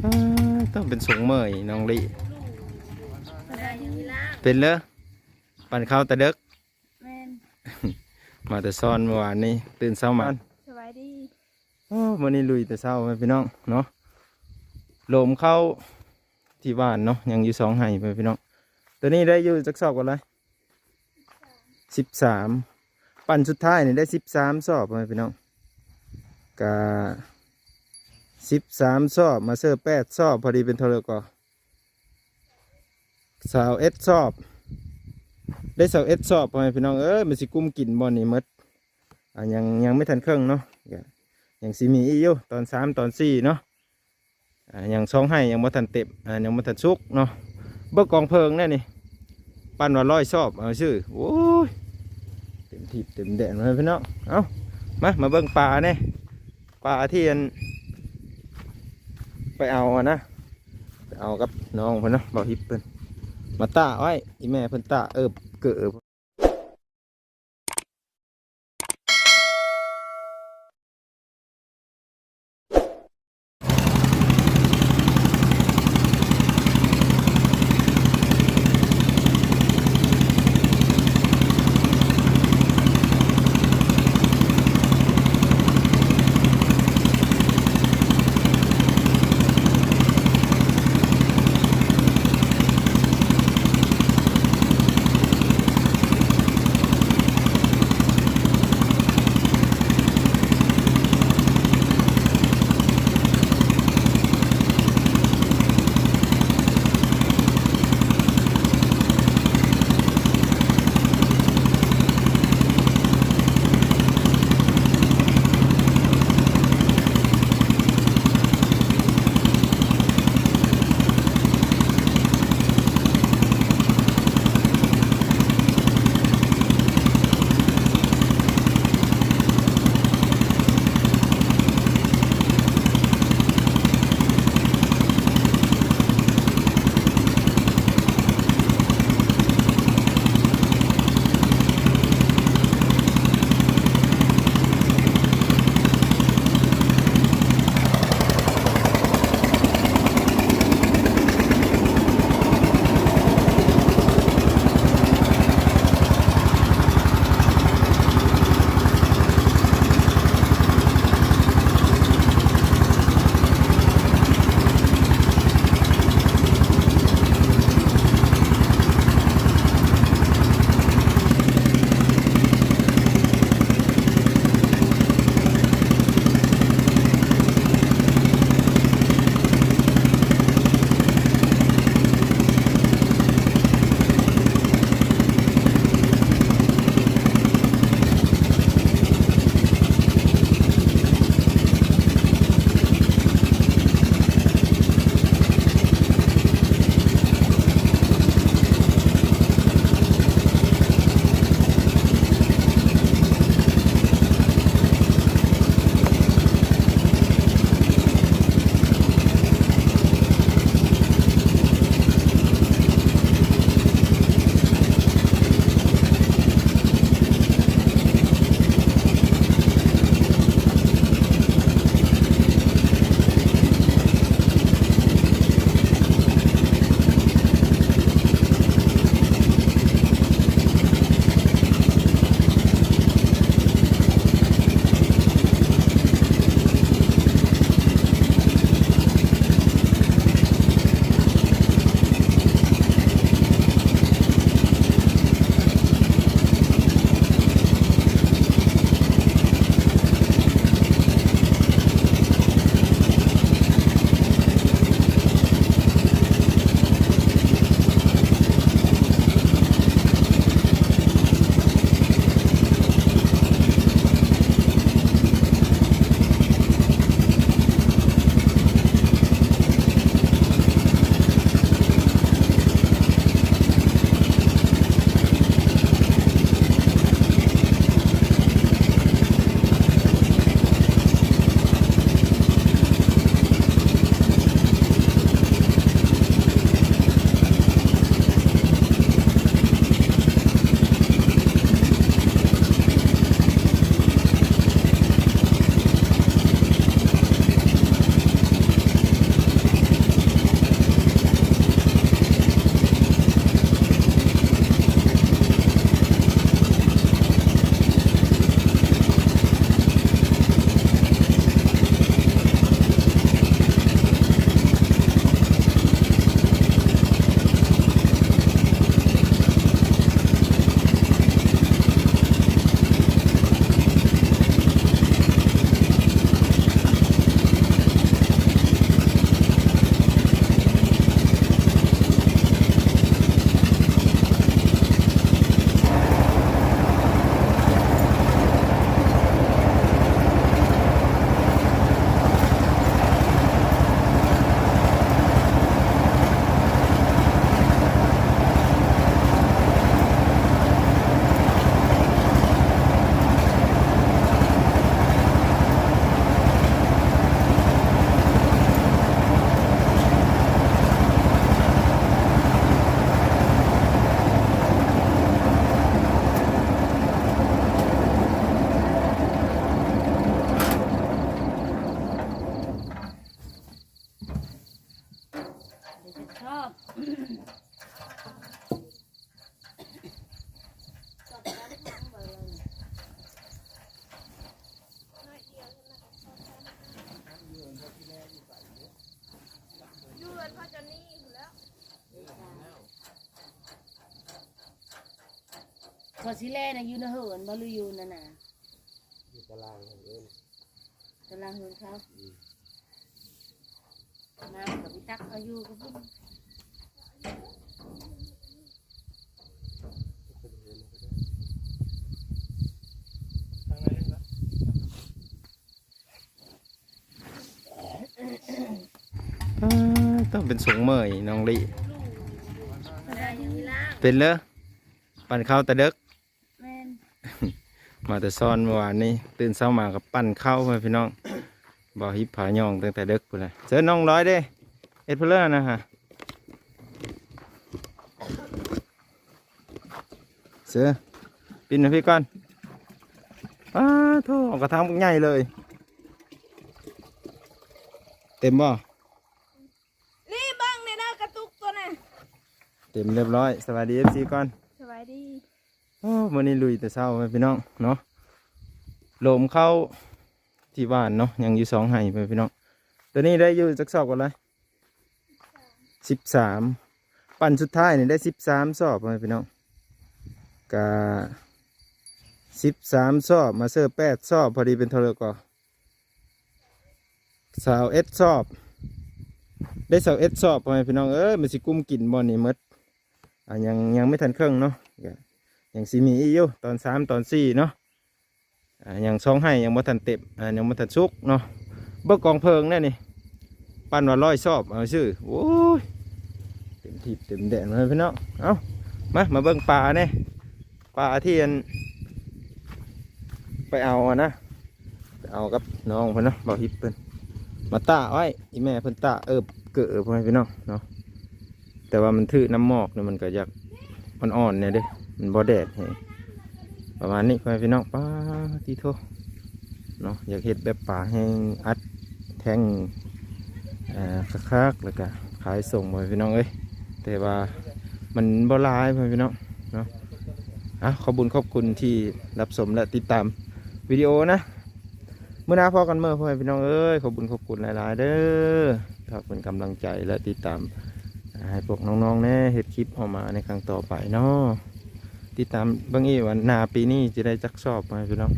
ອ້າ ຕ້ອງເປັນຊົງເມີຍນ້ອງລີ ສະບາຍດີ ເປັນເລີ ປັນເຂົ້າແຕ່ເດິກ ແມ່ນ ມາແຕ່ຊອນມື້ວານນີ້ ຕື່ນເຊົ້າມາ ສະບາຍດີ ໂອ້ ມື້ນີ້ລຸຍແຕ່ເຊົ້າ ພີ່ນ້ອງເນາະ ໂລມເຂົ້າທີ່ຫວ່ານເນາະ ຍັງຢູ່ສອງໄຮ່ ພີ່ນ້ອງ ໂຕນີ້ໄດ້ຢູ່ຈັກຊອບກ່ອນລະ? ສິບສາມ ປັ່ນສຸດທ້າຍນີ້ໄດ້ສິບສາມຊອບ ພໍ່ແມ່ພີ່ນ້ອງ ກະສິບສາມຊອບ ມາເຊີແປດຊອບ ພໍດີເປັນເທົ່າໃດກໍ ຊາວເອັດຊອບ ໄດ້ຊາວເອັດຊອບ ພໍ່ແມ່ພີ່ນ້ອງເອີຍ ມັນຊິກຸ້ມກິນບໍ່ນີ້ໝົດ ອ່າ ຍັງ ຍັງບໍ່ທັນເຄິ່ງເນາະ ກະຍັງຊິມີອີກຢູ່ ຕອນສາມ ຕອນສີ່ເນາະ. ອ່າ ຍັງສອງໄຮ່ຍັງບໍ່ທັນເຕັມ ອ່າ ຍັງບໍ່ທັນສຸກເນາະ ເບິ່ງກອງເຜິ້ງແດ່ນີ້ ປັ່ນວ່າຮ້ອຍຊອບ ເອົາຊື່ ໂອ້ຍ ເຕັມທິດເຕັມແດນເລີຍພີ່ນ້ອງ ເອົ້າ ມາ ມາເບິ່ງປາແດ່ ປາທີ່ອັນ ໄປເອົາຫັ້ນນະ ໄປເອົາກັບນ້ອງເພິ່ນເນາະ ບ່າວຮິບເພິ່ນ ມາຕາກໄວ້ ອີ່ແມ່ເພິ່ນຕາກເອີບເກີບ ຢູ່ເຮືອນພໍ່ເຈົ້ານີ້ພຸ້ນແຫຼ້ວ. ພໍ່ສີແລນະ ຢູ່ໃນເຮືອນບໍ່ ຫຼືຢູ່ນັ້ນນະ? ຢູ່ຕາລາງເຮືອນ ຕາລາງເຮືອນເຂົາ. ອືມ ມາກໍໄປຕັກເອົາຢູ່ກັບເພິ່ນ. ອ້າ ຕ້ອງເປັນຊົງເມີຍນ້ອງລິ ເປັນເລີ ປັ່ນເຂົ້າແຕ່ເດິກ. ແມ່ນ ມາແຕ່ຊອນມື້ວານນີ້ ຕື່ນເຊົ້າມາກໍປັ່ນເຂົ້າ ພໍ່ແມ່ພີ່ນ້ອງ. ບ່າວຮິບພາຍ່ອງຕັ້ງແຕ່ເດິກພຸ້ນແຫຼະ. ເຊີນນ້ອງລອຍເດ້ ເຮັດເພິ່ນເລີນະຮະ. ເຊີ ປິ່ນມາພີ້ກ່ອນ. ອ້າໂທ້ ເອົາກະຖາງບັກໃຫຍ່ເລີຍ. ເຕັມບໍ່? ນີ້ເບິ່ງແດ່ເດີກະຕຸກໂຕນະ. ເຕັມຮຽບຮ້ອຍ. ສະບາຍດີ ເອັຟຊີ ກ່ອນ. ສະບາຍດີ. ໂອ້ ມື້ນີ້ລຸຍແຕ່ເຊົ້າ ພີ່ນ້ອງເນາະ. ໂລມເຂົ້າທີ່ບ້ານເນາະ ຍັງຢູ່ສອງໄຮ່ ພີ່ນ້ອງ. ໂຕນີ້ໄດ້ຢູ່ຈັກຊອບກ່ອນລະ? ສິບສາມ. ປັ່ນສຸດທ້າຍນີ້ໄດ້ສິບສາມຊອບ ພີ່ນ້ອງ. ກະສິບສາມຊອບ ມາເສີບແປດຊອບ ພໍດີເປັນເທົ່າໃດກໍ? ຊາວເອັດຊອບ ໄດ້ຊາວເອັດຊອບ ພໍ່ແມ່ພີ່ນ້ອງເອີຍ. ມັນຊິກຸ້ມກິນບໍ່ນີ້ໝົດ? ອ່າ ຍັງ ຍັງບໍ່ທັນເຄິ່ງເນາະ ກະຍັງຊິມີອີກຢູ່ ຕອນສາມ ຕອນສີ່ເນາະ. ອ່າ ຍັງສອງໄຮ່ຍັງບໍ່ທັນເຕັມ ອ່າ ຍັງບໍ່ທັນສຸກເນາະ. ເບິ່ງກອງເຜິ້ງແດ່ນີ້ ປັ່ນວ່າຮ້ອຍຊອບ ເອົາຊື່. ໂອ້ຍ ເຕັມທິບເຕັມແດນເລີຍ ພີ່ນ້ອງ. ເອົ້າ ມາ ມາເບິ່ງປາແດ່ ປາທີ່ອັນ ໄປເອົາຫັ້ນນະ ໄປເອົາກັບນ້ອງເພິ່ນເນາະ ບ່າວຮິບເພິ່ນ ມາຕາກໄວ້ ອີ່ແມ່ເພິ່ນຕາກເອີບເກີ ພໍ່ແມ່ພີ່ນ້ອງເນາະ. ແຕ່ວ່າມັນຖືກນ້ຳໝອກນີ້ ມັນກໍຢາກອ່ອນໆແດ່ເດ້ ມັນບໍ່ແດດແຮງ ປະມານນີ້ ພໍ່ແມ່ພີ່ນ້ອງ. ປາຕິໂທ ເນາະ ຢາກເຮັດແບບປາແຫ້ງອັດແທ່ງ ເອີ ຄັກໆ ແລ້ວກະຂາຍສົ່ງ ພໍ່ແມ່ພີ່ນ້ອງເອີຍ. ແຕ່ວ່າມັນບໍ່ຫຼາຍ ພໍ່ແມ່ພີ່ນ້ອງເນາະ. ເອົ້າ ຂອບບຸນຂອບຄຸນທີ່ຮັບຊົມ ແລະ ຕິດຕາມວິດີໂອນະ. ມື້ໜ້າພໍ້ກັນເໝີ່ ພໍ່ແມ່ພີ່ນ້ອງເອີຍ. ຂອບບຸນຂອບຄຸນຫຼາຍໆເດີ ທີ່ເປັນກຳລັງໃຈ ແລະ ຕິດຕາມໃຫ້ພວກນ້ອງໆແດ່ ເຮັດຄລິບອອກມາໃນຄັ້ງຕໍ່ໄປເນາະ. ຕິດຕາມເບິ່ງອີກວ່າໜ້າປີນີ້ຈະໄດ້ຈັກຊອບ ພໍ່ແມ່ພີ່ນ້ອງ.